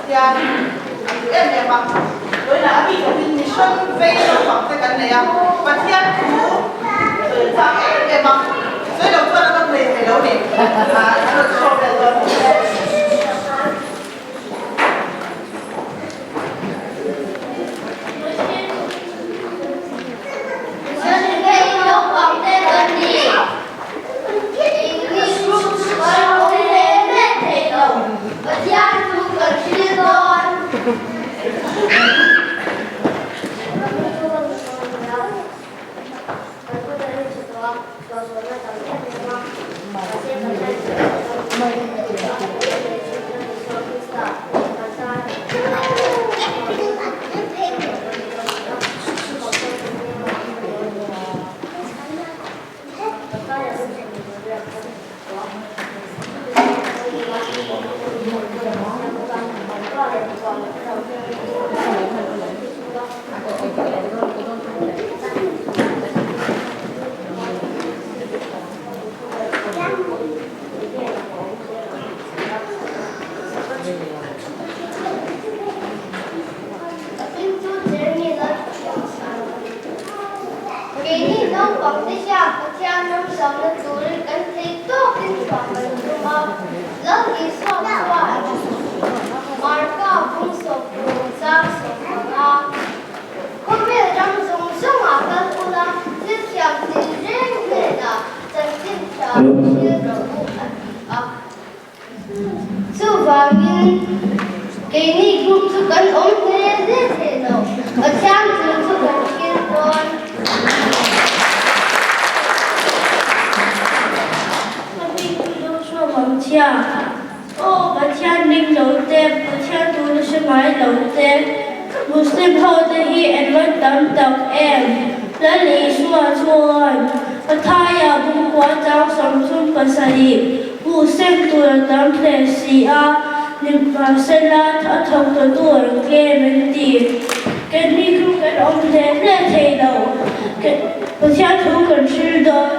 Pathian a duh em em a, vawiinah a bik takin mission vei naupang te kan nei a, Pathian thu sawi an chak em em a, sawi lo chuan an awm hlei thei lo ni, an rawn show vel dawn a ni. Mission vei naupang te kan ni. English group kan awm hle hle thei lo, Pathian chu kan hril dawn. Keini naupang te hian Pathian ram zauna turin kan thei tawkin chhuah kan tum a, Lal Isua chuan Marka bung sawmkung chang 15 Khawvel ram zawng zawngah kal ula thil thiam tin reng hnenah chanchin tha hrilh rawh u a ti a. Chuvangin, keini group chu kan awm hle hle thei lo, Pathian thu chu kan thlir dawn. Ka hming chu Joshua Mangchhia. Aw Pathian ring lo te, Pathian thu na hre ngai lo te, Muslim ho te hi en van tam tak em? Lal Isua chuan Pathaia bungkua chang 37 Buh sem tur a tam hle si a, nimahsela a thawk ta tu an tlem an ti. Keini chu kan awm hle hle thei lo, Pathian thu kan hril dawn.